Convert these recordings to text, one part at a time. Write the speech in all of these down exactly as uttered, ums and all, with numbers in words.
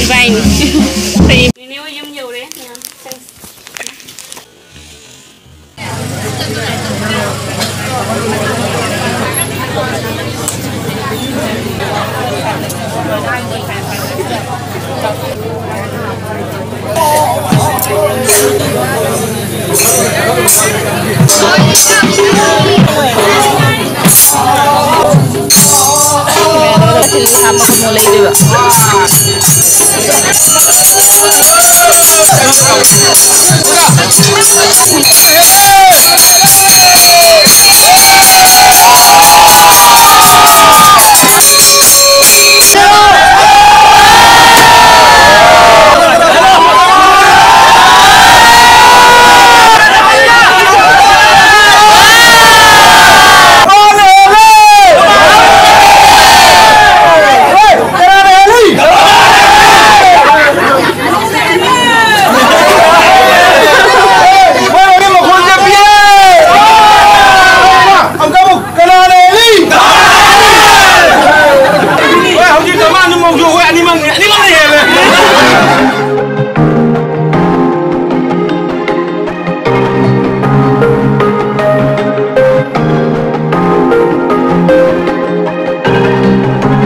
ꯏꯕꯥꯏꯅꯤ꯫ ꯑꯩꯈꯣꯏ ꯅꯦꯅꯦ ꯍꯣꯏ ꯌꯨꯝ ꯌꯧꯔꯦ ꯃꯌꯥꯝ꯫ ꯀꯅꯥꯅ ꯍꯦꯜꯂꯤ? ꯍꯣꯏ, ꯍꯧꯖꯤꯛ ꯑꯃ ꯑꯅꯤꯃꯛꯁꯨ ꯑꯩꯈꯣꯏ ꯑꯅꯤꯃꯛꯅꯤ, ꯑꯅꯤꯃꯛꯅ ꯍꯦꯜꯂꯦ꯫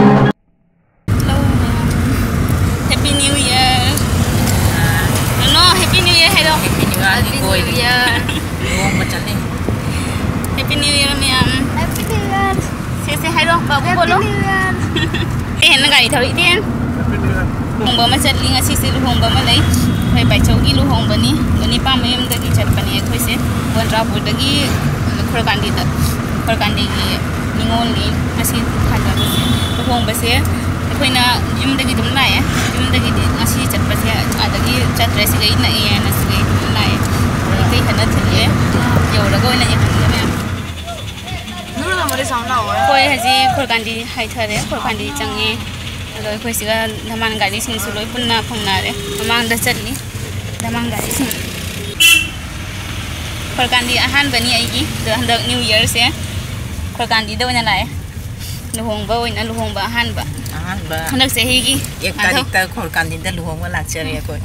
Hello, ma'am. Happy New Year. No, no, Happy New Year ꯍꯥꯏꯔꯣ꯫ Happy New Year. Happy New Year. ꯂꯨꯍꯣꯡꯕ ꯆꯠꯂꯦ꯫ Happy New Year, ma'am. Happy New Year. ꯁꯦ, ꯁꯦ, ꯍꯥꯏꯔꯣ, ꯕꯥꯕꯨ ꯕꯣꯂꯣ꯫ Happy New Year. ꯏꯊꯦꯟꯅ ꯒꯥꯔꯤ ꯊꯧꯔꯤ, ꯏꯊꯦꯟ꯫ Happy New Year. ꯂꯨꯍꯣꯡꯕ ꯑꯃ ꯆꯠꯂꯤ ꯉꯁꯤꯁꯦ, ꯂꯨꯍꯣꯡꯕ ꯑꯃ ꯂꯩ꯫ ꯑꯩꯈꯣꯏ ꯕꯥꯏꯆꯧꯒꯤ ꯂꯨꯍꯣꯡꯕꯅꯤ꯫ ꯑꯗꯣ ꯅꯤꯄꯥ ꯃꯌꯨꯝꯗꯒꯤ ꯆꯠꯄꯅꯦ ꯑꯩꯈꯣꯏꯁꯦ꯫ ꯕꯣꯟꯗ꯭ꯔꯥꯄꯨꯔꯗꯒꯤ ꯈꯨꯔꯀꯥꯟꯗꯤꯗ, ꯈꯨꯔꯀꯥꯟꯗꯤꯒꯤ ꯅꯤꯉꯣꯜꯅꯤ ꯉꯁꯤ ꯊꯥꯖꯕꯁꯦ꯫ ꯂꯨꯍꯣꯡꯕꯁꯦ ꯑꯩꯈꯣꯏꯅ ꯌꯨꯝꯗꯒꯤ ꯑꯗꯨꯝ ꯂꯥꯛꯑꯦ꯫ ꯌꯨꯝꯗꯒꯤꯗꯤ ꯉꯁꯤ ꯆꯠꯄꯁꯦ ꯑꯥꯗꯒꯤ ꯆꯠꯇ꯭ꯔꯦ, ꯁꯤꯗꯩ ꯅꯛꯑꯦꯅ ꯁꯤꯗꯩ ꯑꯗꯨꯝ ꯂꯥꯛꯑꯦ꯫ ꯑꯗꯣ ꯏꯇꯩ ꯍꯟꯅ ꯊꯤꯜꯂꯦ꯫ ꯌꯧꯔꯒ ꯑꯣꯏꯅ ꯌꯦꯡꯍꯟꯒꯦ ꯃꯌꯥꯝ꯫ ꯑꯩꯈꯣꯏ ꯍꯧꯖꯤꯛ ꯈꯨꯔꯀꯥꯟꯗꯤ ꯍꯥꯏꯊꯔꯦ, ꯈꯨꯔꯀꯥꯟꯗꯤ ꯆꯪꯉꯦ꯫ ꯑꯗꯣ ꯑꯩꯈꯣꯏ ꯁꯤꯒ ꯙꯃꯥꯟ ꯒꯥꯔꯤꯁꯤꯡꯁꯨ ꯂꯣꯏ ꯄꯨꯟꯅ ꯐꯪꯅꯔꯦ꯫ ꯃꯃꯥꯡꯗ ꯆꯠꯂꯤ ꯙꯃꯥꯟ ꯒꯥꯔꯤꯁꯤꯡ꯫ ꯈꯨꯔꯀꯥꯟꯗꯤ ꯑꯍꯥꯟꯕꯅꯤ ꯑꯩꯒꯤ꯫ ꯑꯗꯣ ꯍꯟꯗꯛ New Yearꯁꯦ ꯈꯨꯔꯀꯥꯟꯗꯤꯗ ꯑꯣꯏꯅ ꯂꯥꯛꯑꯦ꯫ ꯂꯨꯍꯣꯡꯕ ꯑꯣꯏꯅ, ꯂꯨꯍꯣꯡꯕ ꯑꯍꯥꯟꯕ꯫ ꯑꯍꯥꯟꯕ ꯍꯟꯗꯛ ꯆꯍꯤꯒꯤ ꯑꯦꯛ ꯉꯥꯟꯊꯧ꯫ ꯇꯥꯔꯤꯛꯇ ꯈꯣꯔꯀꯥꯟꯗꯤꯗ ꯂꯨꯍꯣꯡꯕ ꯂꯥꯛꯆꯔꯦ ꯑꯩꯈꯣꯏ꯫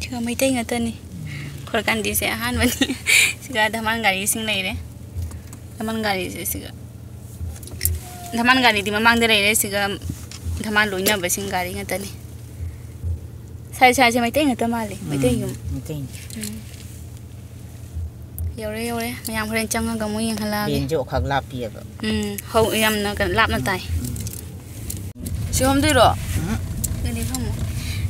ꯁꯤꯒ ꯃꯩꯇꯩ ꯉꯥꯛꯇꯅꯤ꯫ ꯈꯣꯔꯀꯥꯟꯗꯤꯁꯦ ꯑꯍꯥꯟꯕꯅꯤ꯫ ꯁꯤꯒ ꯙꯃꯥꯟ ꯒꯥꯔꯤꯁꯤꯡ ꯂꯩꯔꯦ꯫ ꯙꯃꯥꯟ ꯒꯥꯔꯤꯁꯦ ꯁꯤꯒ꯫ ꯙꯃꯥꯟ ꯒꯥꯔꯤꯗꯤ ꯃꯃꯥꯡꯗ ꯂꯩꯔꯦ, ꯁꯤꯒ ꯙꯃꯥꯟ ꯂꯣꯏꯅꯕꯁꯤꯡ ꯒꯥꯔꯤ ꯉꯥꯛꯇꯅꯤ꯫ ꯁꯥꯏ ꯁꯥꯏꯁꯦ ꯃꯩꯇꯩ ꯉꯥꯛꯇ ꯃꯥꯜꯂꯦ, ꯃꯩꯇꯩ ꯌꯨꯝ꯫ ꯃꯩꯇꯩꯅꯤ꯫ ꯎꯝ꯫ ꯌꯧꯔꯦ, ꯌꯧꯔꯦ꯫ ꯃꯌꯥꯝ ꯍꯣꯔꯦꯟ ꯆꯪꯉꯒ ꯑꯃꯨꯛ ꯌꯦꯡꯍꯜꯂꯛꯑꯒꯦ꯫ ꯕꯦꯟꯁꯦ ꯑꯣꯈꯥꯛ ꯂꯥꯞꯄꯤꯑꯕ꯫ ꯎꯝ, ꯍꯧ-, ꯌꯥꯝꯅ ꯀꯩꯅꯣ ꯂꯥꯞꯅ ꯇꯥꯏ꯫ ꯁꯤ ꯐꯝꯗꯣꯏꯔꯣ? ꯎꯝ꯫ ꯀꯔꯤ ꯐꯝꯃꯣ?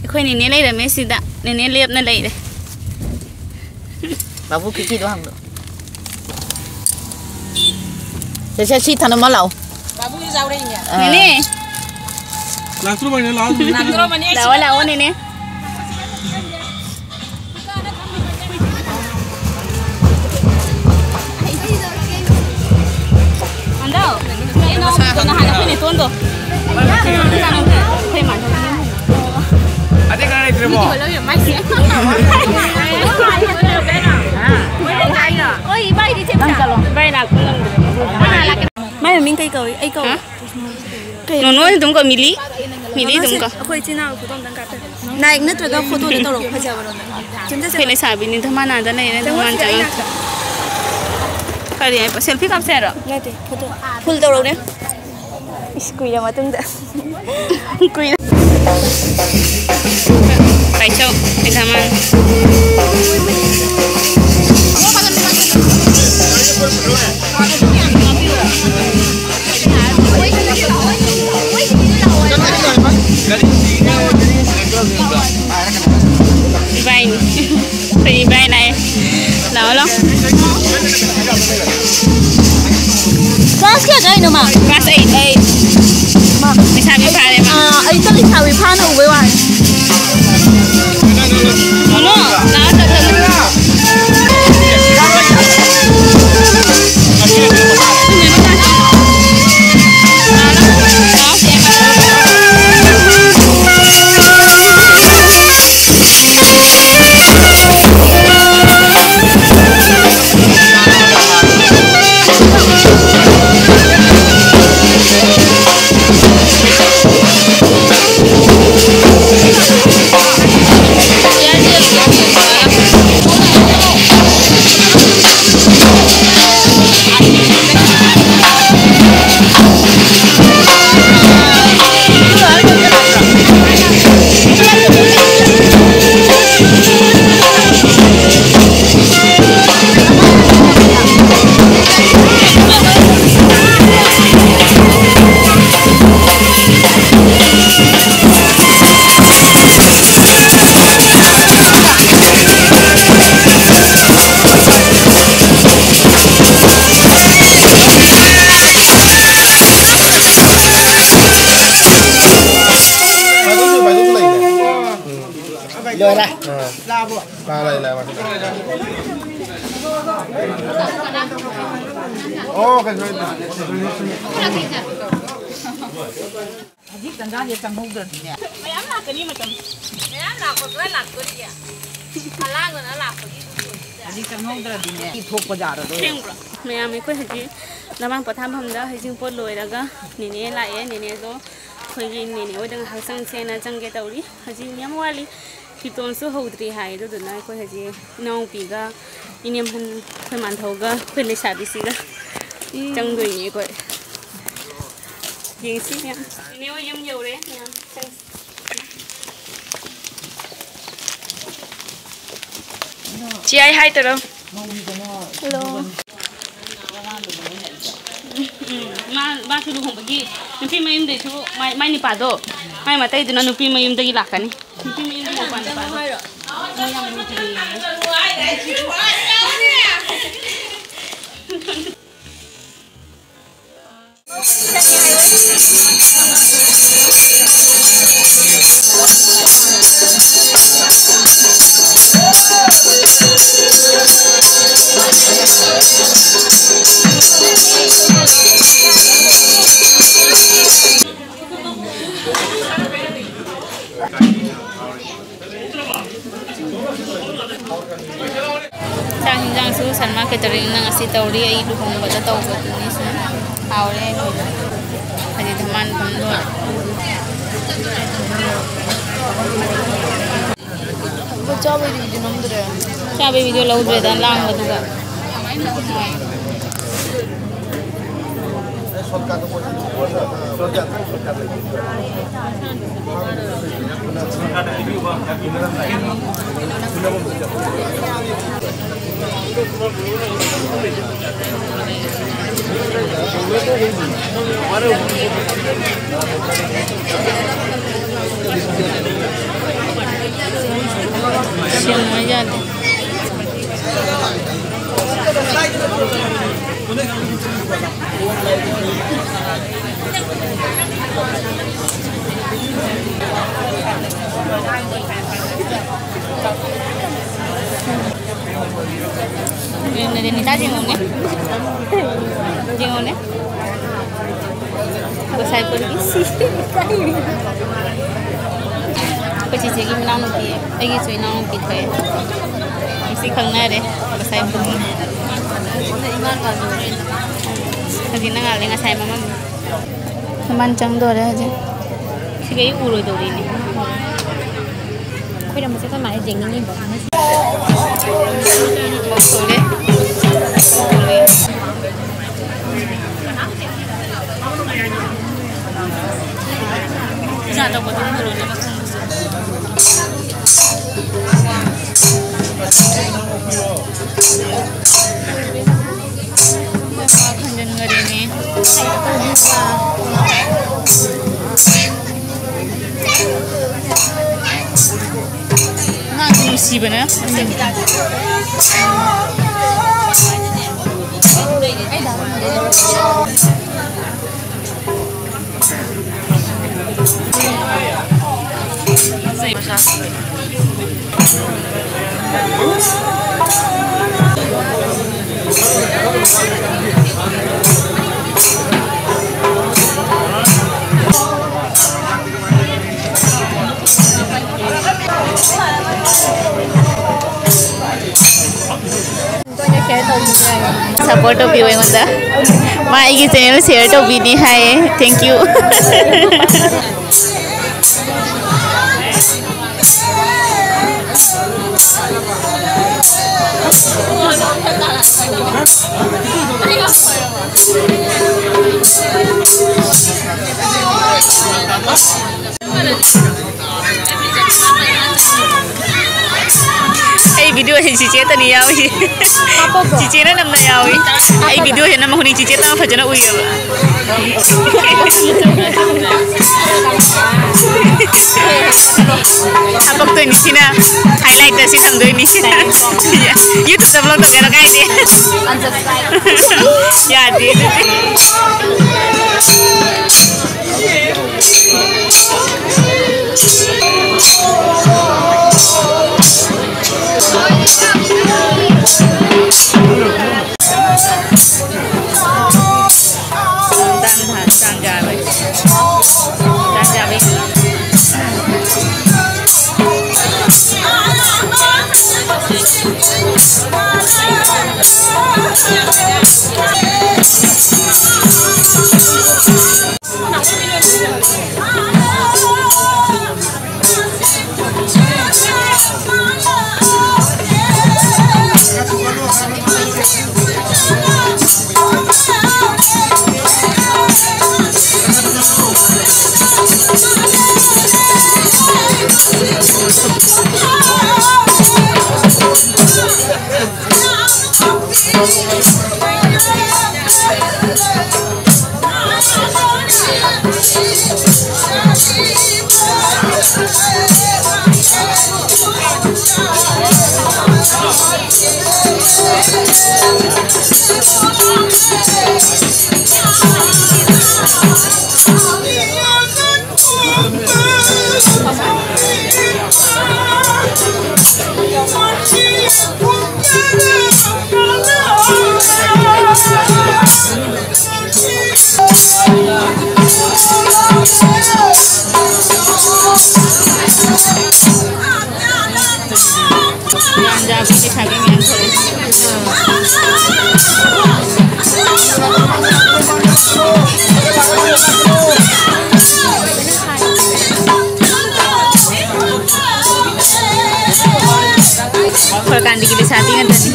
ꯑꯩꯈꯣꯏ ꯅꯦꯅꯦ ꯂꯩꯔꯝꯃꯦ ꯁꯤꯗ꯫ ꯅꯦꯅꯦ ꯂꯦꯞꯅ ꯂꯩꯔꯦ꯫ ꯕꯥꯕꯨ ꯈꯤꯀꯤꯗꯣ ꯍꯥꯡꯗꯣ꯫ ꯁꯦ, ꯁꯦ, ꯁꯤ ꯊꯅꯝꯃ ꯂꯥꯛꯑꯣ꯫ ꯕꯥꯕꯨꯁꯨ ꯌꯥꯎꯔꯛꯏꯅꯦ꯫ ꯑꯥ꯫ ꯅꯦꯅꯦ꯫ ꯂꯥꯛꯇ꯭ꯔꯣꯕꯅꯦ, ꯂꯥꯛꯑꯣ꯫ ꯂꯥꯛꯇ꯭ꯔꯣꯕꯅꯦ꯫ ꯂꯥꯛꯑꯣ, ꯂꯥꯛꯑꯣ, ꯅꯦꯅꯦ꯫ ꯍꯟꯗꯣ, ꯀꯩꯅꯣ, ꯅꯍꯥꯟ ꯑꯩꯈꯣꯏ ꯅꯦꯇꯣꯟꯗꯣ꯫ ꯑꯩꯈꯣꯏ ꯃꯥꯗꯣ꯫ ꯑꯇꯩ ꯀꯅꯥ ꯂꯩꯇ꯭ꯔꯦꯕꯣ? ꯍꯣꯏ, ꯏꯕꯥꯏꯗꯤ ꯆꯦ ꯅꯪ ꯆꯠꯂꯣ꯫ ꯏꯕꯥꯏ ꯂꯥꯛꯄ ꯉꯝꯗ꯭ꯔꯦ꯫ ꯃꯥꯏ ꯃꯃꯤꯡ ꯀꯩ ꯀꯧꯏ? ꯑꯩ ꯀꯧꯏ꯫ ꯍꯥ? ꯀꯩ? ꯅꯣꯅꯣ ꯑꯗꯨꯝ ꯀꯧ, ꯃꯤꯂꯤ꯫ ꯃꯤꯂꯤ ꯑꯗꯨꯝ ꯀꯧ꯫ ꯑꯩꯈꯣꯏ ꯏꯆꯤꯟ ꯏꯅꯥꯎ ꯐꯣꯇꯣ ꯑꯝꯇꯪ ꯀꯥꯞꯄꯦ꯫ ꯅꯥꯏꯛ ꯅꯠꯇ꯭ꯔꯒ ꯐꯣꯇꯣꯗ ꯇꯧꯔꯛꯑꯣ, ꯐꯖꯕꯔꯣꯝꯗ꯫ ꯆꯦꯟꯖ ꯑꯩꯈꯣꯏ ꯆꯠꯂꯣ꯫ ꯂꯩꯁꯥꯕꯤꯅꯤ, ꯙꯃꯥꯟ ꯑꯥꯗ ꯂꯩꯔꯦ, ꯆꯪꯉꯣ ꯙꯃꯥꯟ ꯁꯤꯗ ꯑꯩ ꯆꯪꯉꯣ꯫ ꯅꯥꯛꯇ꯫ ꯀꯔꯤ ꯍꯥꯏꯕ? ꯁꯦꯜꯐꯤ ꯀꯥꯞꯁꯦ ꯍꯥꯏꯔꯣ? ꯅꯠꯇꯦ, ꯐꯣꯇꯣ꯫ ꯐꯨꯜ ꯇꯧꯔꯛꯎꯅꯦ꯫ ꯏꯁ, ꯀꯨꯏꯔ ꯃꯇꯨꯡꯗ꯫ ꯀꯨꯏꯔ꯫ ꯄꯥꯏꯆꯧ, ꯑꯩ ꯙꯃꯥꯟ꯫ ꯏꯕꯥꯏꯅꯤ꯫ ꯑꯩꯈꯣꯏ ꯏꯕꯥꯏ ꯂꯥꯛꯑꯦ꯫ ꯂꯥꯛꯑꯣ, ꯂꯥꯛꯑꯣ꯫ ꯀ꯭ꯂꯥꯁ ꯀꯌꯥ ꯀꯥꯏꯅꯣ ꯃꯥ? Class eight. ꯑꯩꯠ꯫ ꯃꯥ꯫ ꯂꯩꯁꯥꯕꯤ ꯐꯥꯔꯦ ꯃꯥ꯫ ꯑꯥ, ꯑꯩ ꯇ ꯂꯩꯁꯥꯕꯤ ꯐꯥꯅ ꯎꯕꯩ ꯋꯥꯅꯤ꯫ ꯃꯣꯃꯣ, ꯂꯥꯛꯑꯣ, ꯆꯠꯂꯣ꯫ ꯂꯥꯛꯑꯣ, ꯂꯥꯛꯑꯣ꯫ ꯂꯣꯏꯔꯦ꯫ ꯂꯥꯛꯑꯕꯣ? ꯂꯥꯛꯑꯦ, ꯂꯥꯛꯑꯦ, ꯂꯥꯛꯑꯦ꯫ ꯑꯣ, ꯀꯩꯁꯨ ꯂꯩꯇꯦ꯫ ꯍꯧꯖꯤꯛ ꯇꯟꯖꯥꯁꯦ ꯆꯪꯍꯧꯗ꯭ꯔꯗꯤꯅꯦ꯫ ꯃꯌꯥꯝ ꯂꯥꯛꯀꯅꯤ ꯃꯇꯝ꯫ ꯃꯌꯥꯝ ꯂꯥꯛꯄ ꯈꯔ ꯂꯥꯛꯇꯣꯔꯤꯌꯦ꯫ ꯑꯂꯥꯡꯕꯅ ꯂꯥꯛꯄꯒꯤ꯫ ꯍꯧꯖꯤꯛ ꯆꯪꯍꯧꯗ꯭ꯔꯗꯤꯅꯦ꯫ ꯊꯣꯛꯄ ꯌꯥꯔꯔꯣꯏ꯫ ꯑꯁꯦꯡꯕ꯭ꯔꯣ? ꯃꯌꯥꯝ ꯑꯩꯈꯣꯏ ꯍꯧꯖꯤꯛ ꯂꯃꯥꯡ ꯄꯣꯊꯥꯐꯝꯗ ꯍꯩꯖꯤꯡꯄꯣꯠ ꯂꯣꯏꯔꯒ ꯅꯦꯅꯦ ꯂꯥꯛꯑꯦ꯫ ꯅꯦꯅꯦꯗꯣ ꯑꯩꯈꯣꯏꯒꯤ ꯅꯦꯅꯦ ꯍꯣꯏꯗ ꯉꯥꯏꯍꯥꯛ ꯆꯪꯁꯦꯅ ꯆꯪꯒꯦ ꯇꯧꯔꯤ꯫ ꯍꯧꯖꯤꯛ ꯌꯥꯝ ꯋꯥꯠꯂꯤ꯫ ꯀꯤꯔꯇꯣꯟꯁꯨ ꯍꯧꯗ꯭ꯔꯤ ꯍꯥꯏ꯫ ꯑꯗꯨꯗꯨꯅ ꯑꯩꯈꯣꯏ ꯍꯧꯖꯤꯛ ꯏꯅꯥꯎꯄꯤꯒ ꯏꯅꯦꯝꯍꯟ ꯑꯩꯈꯣꯏ ꯃꯥꯟꯊꯧꯒ ꯑꯩꯈꯣꯏ ꯂꯩꯁꯥꯕꯤꯁꯤꯒ ꯎꯝ꯫ ꯆꯪꯗꯣꯏꯅꯤ ꯑꯩꯈꯣꯏ꯫ ꯌꯦꯡꯁꯤ ꯃꯌꯥꯝ꯫ ꯅꯦꯅꯦ ꯍꯣꯏ ꯌꯨꯝ ꯌꯧꯔꯦ ꯃꯌꯥꯝ꯫ ꯆꯪꯁꯤ꯫ ꯆꯦ ꯑꯩ ꯍꯥꯏ ꯇꯧꯔꯣ꯫ ꯍꯜꯂꯣ꯫ ꯎꯝ, ꯃꯥ, ꯃꯥꯁꯨ ꯂꯨꯍꯣꯡꯕꯒꯤ ꯅꯨꯄꯤ ꯃꯌꯨꯝꯗꯩꯁꯨ ꯃꯥꯏ, ꯃꯥꯏ ꯅꯨꯄꯥꯗꯣ, ꯃꯥꯏ ꯃꯇꯩꯗꯨꯅ ꯅꯨꯄꯤ ꯃꯌꯨꯝꯗꯒꯤ ꯂꯥꯛꯀꯅꯤ꯫ ꯅꯨꯄꯤ ꯃꯌꯨꯝꯗꯒꯤ ꯅꯨꯄꯥ ꯅꯨꯄꯥꯗꯣ꯫ ꯃꯣꯏ ꯌꯥꯝ ꯂꯨꯍꯣꯡꯉꯦ꯫ ꯆꯥꯛ ꯍꯤꯟꯖꯥꯡꯁꯨ ꯁꯟꯃꯥ ꯀꯦꯇꯔꯤꯡꯅ ꯉꯁꯤ ꯇꯧꯔꯤ꯫ ꯑꯩ ꯂꯨꯍꯣꯡꯕꯗ ꯇꯧꯕꯗꯨꯅꯤ꯫ ꯁꯨꯝ ꯍꯥꯎꯔꯦ꯫ ꯍꯥꯏꯗꯤ ꯙꯃꯥꯟ ꯐꯝ ꯂꯣꯏꯔꯦ꯫ ꯑꯗꯣ ꯆꯥꯕꯩꯗꯤ ꯚꯤꯗꯤꯑꯣ ꯅꯝꯗ꯭ꯔꯦ꯫ ꯆꯥꯕꯩ ꯚꯤꯗꯤꯑꯣ ꯂꯧꯗ꯭ꯔꯦꯗ, ꯂꯥꯡꯕꯗꯨꯒ꯫ ꯁꯦꯝꯃꯣꯏ ꯌꯥꯗꯦ꯫ ꯌꯦꯡꯉꯨꯅꯦ꯫ ꯌꯦꯡꯉꯨꯅꯦ꯫ ꯉꯁꯥꯏ ꯄꯨꯡꯒꯤ ꯁꯤ꯫ ꯑꯩꯈꯣꯏ ꯆꯤꯆꯦꯒꯤ ꯃꯅꯥꯎꯅꯨꯄꯤ, ꯑꯩꯒꯤꯁꯨ ꯏꯅꯥꯎꯅꯨꯄꯤ ꯊꯣꯛꯑꯦ꯫ ꯉꯁꯤ ꯈꯪꯅꯔꯦ꯫ ꯉꯁꯥꯏ ꯄꯨꯡꯒꯤ꯫ ꯍꯧꯖꯤꯛꯅ ꯉꯥꯜꯂꯦ, ꯉꯁꯥꯏ ꯃꯃꯝ꯫ ꯃꯃꯥꯟ ꯆꯪꯗꯣꯔꯦ ꯍꯧꯖꯤꯛ꯫ ꯁꯤꯒ ꯑꯩ ꯎꯔꯣꯏꯗꯧꯔꯤꯅꯦ꯫ ꯈꯣꯏꯔꯝꯕꯁꯦ ꯑꯩꯈꯣꯏ ꯃꯥꯅ ꯌꯦꯡꯅꯤꯡꯉꯤꯕ꯫ ꯁꯨꯔꯦ꯫ ꯁꯨꯔꯦ꯫ ꯄꯨꯖꯥ ꯇꯧꯕꯗꯣ ꯂꯣꯏꯅꯃꯛ ꯈꯪꯕꯁꯦ꯫ ꯈꯟꯖꯤꯟꯈꯔꯦꯅꯦ꯫ ꯑꯉꯥꯡꯁꯦ ꯅꯨꯡꯁꯤꯕꯅ꯫ ꯁꯞꯄꯣꯔꯠ ꯇꯧꯕꯤꯌꯨ ꯑꯩꯉꯣꯟꯗ꯫ ꯃꯥ ꯑꯩꯒꯤ ꯆꯦꯅꯦꯜ ꯁꯤꯌꯔ ꯇꯧꯕꯤꯅꯤ ꯍꯥꯏꯌꯦ꯫ Thank you꯫ ꯑꯩ ꯚꯤꯗꯤꯑꯣꯁꯤ ꯆꯤꯆꯦꯇꯅꯤ ꯌꯥꯎꯔꯤ꯫ ꯆꯤꯆꯦꯅ ꯅꯝꯅ ꯌꯥꯎꯏ꯫ ꯑꯩ ꯚꯤꯗꯤꯑꯣꯁꯤ ꯅꯝꯕ ꯈꯨꯗꯤꯡ ꯆꯤꯆꯦꯇꯅ ꯐꯖꯅ ꯎꯏꯌꯦꯕ꯫ ꯍꯥꯄꯛꯇꯣꯏꯅꯤ ꯁꯤꯅ꯫ ꯍꯥꯏꯂꯥꯏꯠꯇ ꯁꯤ ꯊꯝꯗꯣꯏꯅꯤ꯫ ꯌꯨꯇꯨꯕꯇ ꯕ꯭ꯂꯣꯛ ꯇꯧꯒꯦꯔꯥ ꯀꯥꯏꯗꯦ꯫ ꯌꯥꯗꯦ ꯑꯗꯨꯗꯤ꯫ ꯈꯔ ꯀꯥꯟꯗꯒꯤ ꯂꯩꯁꯥꯕꯤ ꯉꯥꯛꯇꯅꯤ꯫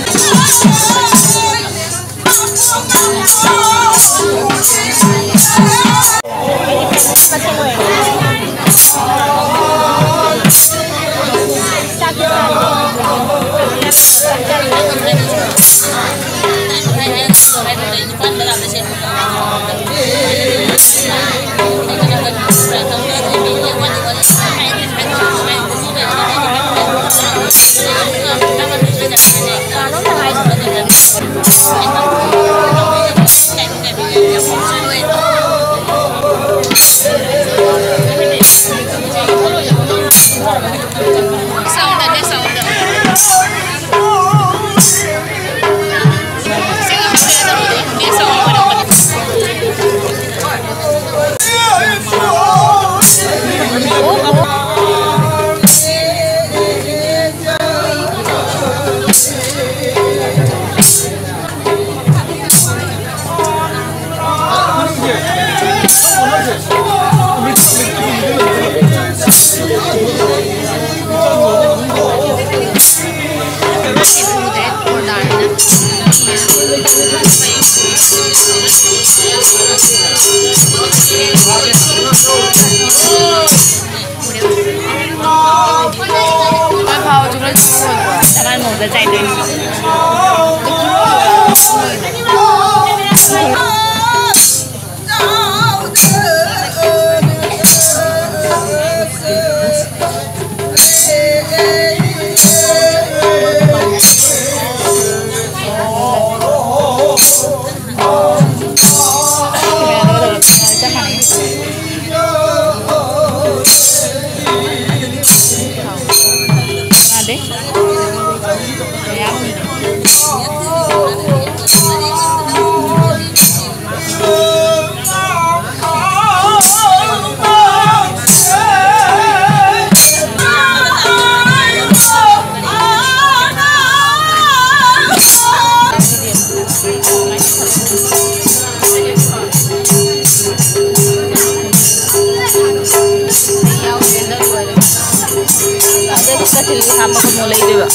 ꯆꯠꯊꯤꯜꯂꯤ ꯍꯥꯞꯄꯒ ꯑꯃꯨꯛ ꯂꯩꯗꯣꯏꯕ꯫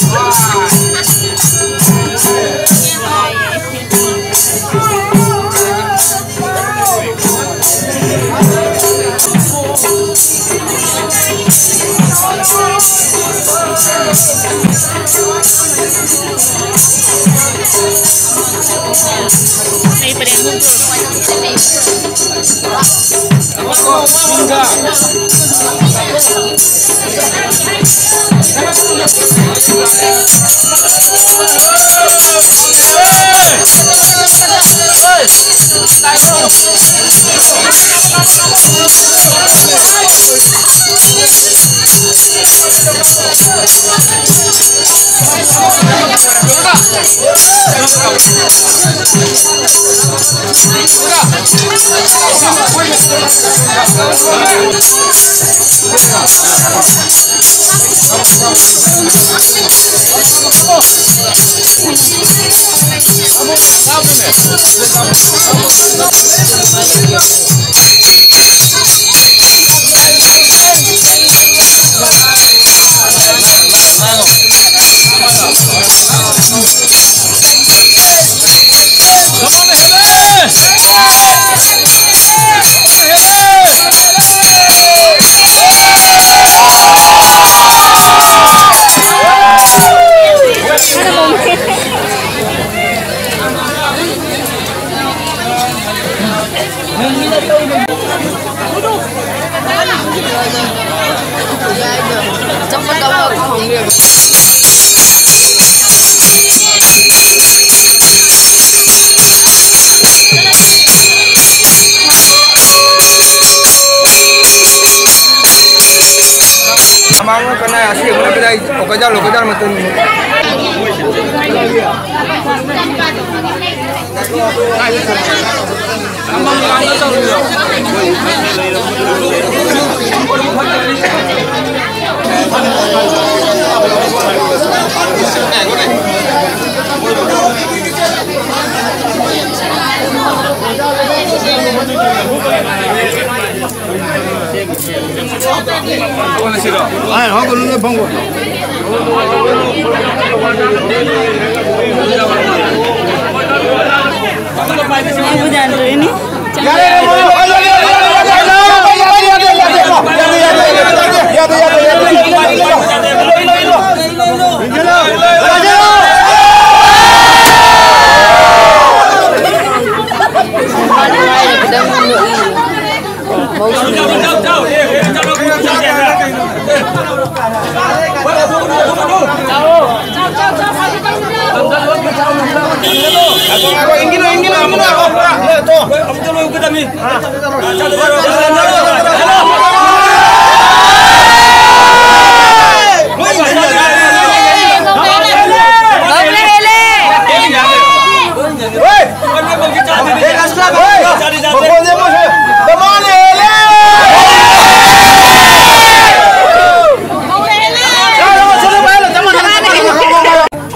ꯃꯃꯥꯡ ꯀꯅꯥ ꯑꯁꯤ ꯑꯃꯨꯛ ꯀꯗꯥꯏ ꯑꯣꯀꯖꯥꯜ ꯑꯣꯀꯖꯥꯜ ꯃꯇꯝ꯫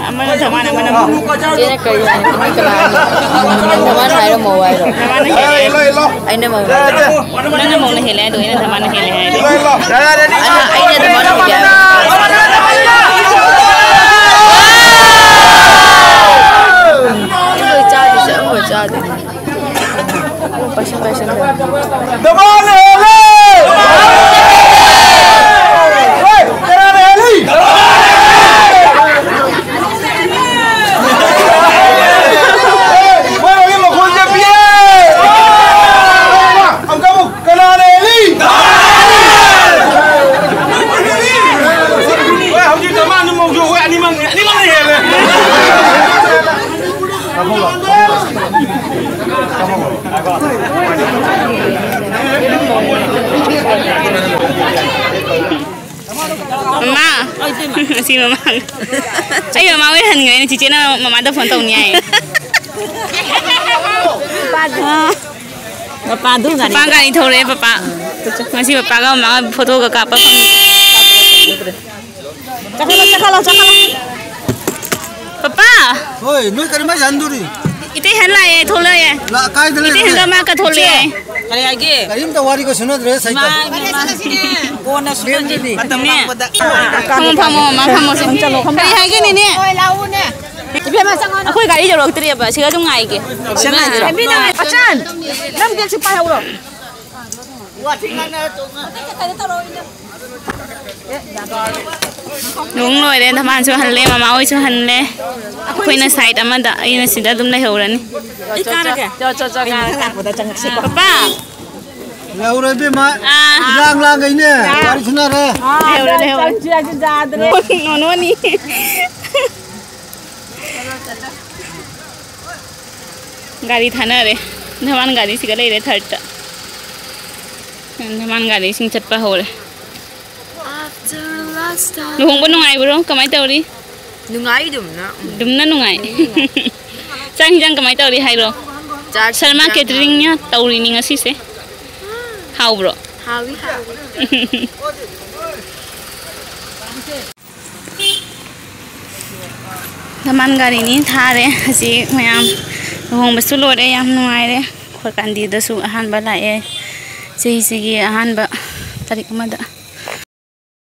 ꯑꯃꯅ ꯊꯃꯥꯟ, ꯑꯃꯅ ꯑꯃꯨꯛ꯫ ꯆꯦꯅ ꯀꯔꯤ ꯍꯥꯏꯅꯣ? ꯀꯃꯥꯏ ꯀꯃꯥꯏ ꯍꯥꯏꯅꯣ? ꯊꯃꯥꯟ ꯍꯥꯏꯔꯝꯃꯣ ꯍꯥꯏꯔꯣ? ꯊꯃꯥꯟꯅ ꯍꯦꯜꯂꯦ ꯍꯥꯏꯔꯣ? ꯑꯩꯅ ꯃꯧ-, ꯅꯪꯅ ꯃꯧꯅ ꯍꯦꯜꯂꯦ ꯍꯥꯏꯗꯣ, ꯑꯩꯅ ꯊꯃꯥꯟꯅ ꯍꯦꯜꯂꯦ ꯍꯥꯏꯔꯗꯤ? ꯑꯩꯅ, ꯑꯩꯅ ꯊꯃꯥꯟꯅ ꯍꯦꯜꯂꯦ ꯍꯥꯏꯕ꯫ ꯑꯃ ꯂꯣꯏ ꯆꯥꯗ꯭ꯔꯤꯁꯦ, ꯑꯃ ꯂꯣꯏ ꯆꯥꯗ꯭ꯔꯤ꯫ ꯄꯥꯏꯁꯟ, ꯄꯥꯏꯁꯟ ꯇꯧ꯫ ꯗꯃꯥꯟ ꯍꯦꯜꯂꯦ! ꯍꯣꯏ, ꯀꯅꯥꯅ ꯍꯦꯜꯂꯤ? ꯃꯣꯏ ꯃꯈꯣꯟꯁꯦ ꯄꯤꯌꯦ! ꯑꯃꯨꯛꯀ ꯑꯃꯨꯛ, ꯀꯅꯥꯅ ꯍꯦꯜꯂꯤ? ꯍꯣꯏ, ꯍꯧꯖꯤꯛ ꯗꯃꯥꯟꯁꯨ ꯃꯧꯁꯨ ꯑꯩꯈꯣꯏ ꯑꯅꯤꯃꯛꯅꯤ, ꯑꯅꯤꯃꯛꯅ ꯍꯦꯜꯂꯦ꯫ ꯃꯃꯥ꯫ ꯑꯁꯤ ꯃꯃꯥ꯫ ꯑꯩ ꯃꯃꯥ ꯑꯣꯏꯍꯟꯈ꯭ꯔꯦꯅꯦ꯫ ꯆꯤꯆꯦꯅ ꯃꯃꯥꯗ ꯐꯣꯟ ꯇꯧꯅꯤ ꯍꯥꯏꯌꯦ꯫ ꯄꯄꯥ ꯒꯥꯔꯤ ꯄꯄꯥ ꯒꯥꯔꯤ ꯊꯧꯔꯛꯑꯦ, ꯄꯄꯥ꯫ ꯉꯁꯤ ꯄꯄꯥꯒ ꯃꯃꯥꯒ ꯐꯣꯇꯣꯒ ꯀꯥꯞꯄ ꯐꯪꯉꯦ꯫ ꯆꯠꯈꯠꯂꯣ, ꯆꯠꯈꯠꯂꯣ, ꯆꯠꯈꯠꯂꯣ꯫ ꯄꯄꯥ! ꯍꯣꯏ, ꯅꯣꯏ ꯀꯔꯤ ꯃꯥꯏ ꯍꯟꯗꯣꯔꯤ? ꯏꯇꯩ ꯍꯟ ꯂꯥꯛꯑꯦ, ꯊꯣꯛꯂꯛꯑꯦ꯫ ꯂꯥ-, ꯀꯥꯏꯗ ꯏꯇꯩ ꯂꯩꯔꯤꯅꯣ? ꯍꯟꯒ ꯃꯥ ꯀ ꯊꯣꯛꯂꯛꯑꯦ꯫ ꯀꯔꯤ ꯍꯥꯏꯒꯦ? ꯀꯔꯤꯝꯇ ꯋꯥꯔꯤꯒ ꯁꯥꯟꯅꯗ꯭ꯔꯦ, ꯁꯩꯇ꯫ ꯏꯃꯥ, ꯏꯃꯥ꯫ ꯀꯣꯟꯅ ꯁꯨꯍꯟꯁꯤ꯫ ꯃꯇꯝ ꯐꯪꯕꯗ꯫ ꯐꯝꯃꯣ, ꯐꯝꯃꯣ, ꯃꯃꯥ, ꯐꯝꯃꯣ ꯁꯦ꯫ ꯀꯔꯤ ꯍꯥꯏꯒꯦ, ꯅꯦꯅꯦ? ꯏꯕꯦꯝꯃ, ꯆꯪꯉꯛꯑꯣꯅꯦ꯫ ꯑꯩꯈꯣꯏ ꯒꯥꯔꯤ ꯌꯧꯔꯛꯇ꯭ꯔꯤꯑꯕ, ꯁꯤꯗ ꯑꯗꯨꯝ ꯉꯥꯏꯒꯦ꯫ ꯑꯆꯟ, ꯅꯪ ꯕꯦꯒꯁꯤ ꯄꯥꯏꯍꯧꯔꯣ꯫ ꯂꯨꯍꯣꯡ ꯂꯣꯏꯔꯦ, ꯙꯃꯥꯟꯁꯨ ꯍꯜꯂꯦ, ꯃꯃꯥ ꯍꯣꯏꯁꯨ ꯍꯜꯂꯦ꯫ ꯑꯩꯈꯣꯏꯅ side ꯑꯃꯗ, ꯑꯩꯅ ꯁꯤꯗ ꯑꯗꯨꯝ ꯂꯩꯍꯧꯔꯅꯤ꯫ ꯑꯩ ꯀꯥꯔꯒꯦ꯫ ꯆꯣ, ꯆꯣ, ꯆꯣ, ꯀꯥꯔꯒꯦ꯫ ꯄꯄꯥ꯫ ꯂꯩꯍꯧꯔꯣ ꯏꯕꯦꯝꯃ꯫ ꯑꯥ꯫ ꯏꯔꯥꯡ ꯂꯥꯡꯒꯩꯅꯦ꯫ ꯑꯥ꯫ ꯋꯥꯔꯤ ꯁꯨꯅꯔꯦ꯫ ꯂꯩꯍꯧꯔꯦ, ꯂꯩꯍꯧꯔꯦ꯫ ꯅꯣꯅꯣꯅꯤ꯫ ꯒꯥꯔꯤ ꯊꯥꯅꯔꯦ꯫ ꯙꯃꯥꯟ ꯒꯥꯔꯤꯁꯤꯒ ꯂꯩꯔꯦ thirdꯇ꯫ ꯙꯃꯥꯟ ꯒꯥꯔꯤꯁꯤꯡ ꯆꯠꯄ ꯍꯧꯔꯦ꯫ ꯂꯨꯍꯣꯡꯕ ꯅꯨꯡꯉꯥꯏꯕ꯭ꯔꯣ? ꯀꯃꯥꯏ ꯇꯧꯔꯤ? ꯅꯨꯡꯉꯥꯏ ꯑꯗꯨꯝꯅ꯫ ꯑꯗꯨꯝꯅ ꯅꯨꯡꯉꯥꯏ꯫ ꯆꯥꯛ ꯍꯤꯟꯖꯥꯡ ꯀꯃꯥꯏ ꯇꯧꯔꯤ ꯍꯥꯏꯔꯣ? ꯆꯥꯛ ꯁꯔꯃꯥ ꯍꯤꯟꯖꯥꯡ cateringꯅ ꯇꯧꯔꯤꯅꯤ ꯉꯁꯤꯁꯦ꯫ ꯍꯥꯎꯕ꯭ꯔꯣ? ꯍꯥꯎꯏ, ꯍꯥꯎꯏ꯫ ꯙꯃꯥꯟ ꯒꯥꯔꯤꯅꯤ ꯊꯥꯔꯦ꯫ ꯍꯧꯖꯤꯛ ꯃꯌꯥꯝ ꯂꯨꯍꯣꯡꯕꯁꯨ ꯂꯣꯏꯔꯦ, ꯌꯥꯝ ꯅꯨꯡꯉꯥꯏꯔꯦ꯫ ꯈꯣꯏꯀꯥꯟꯗꯤꯗꯁꯨ ꯑꯍꯥꯟꯕ ꯂꯥꯛꯑꯦ꯫ ꯆꯍꯤꯁꯤꯒꯤ ꯑꯍꯥꯟꯕ ꯇꯥꯔꯤꯛ ꯑꯃꯗ꯫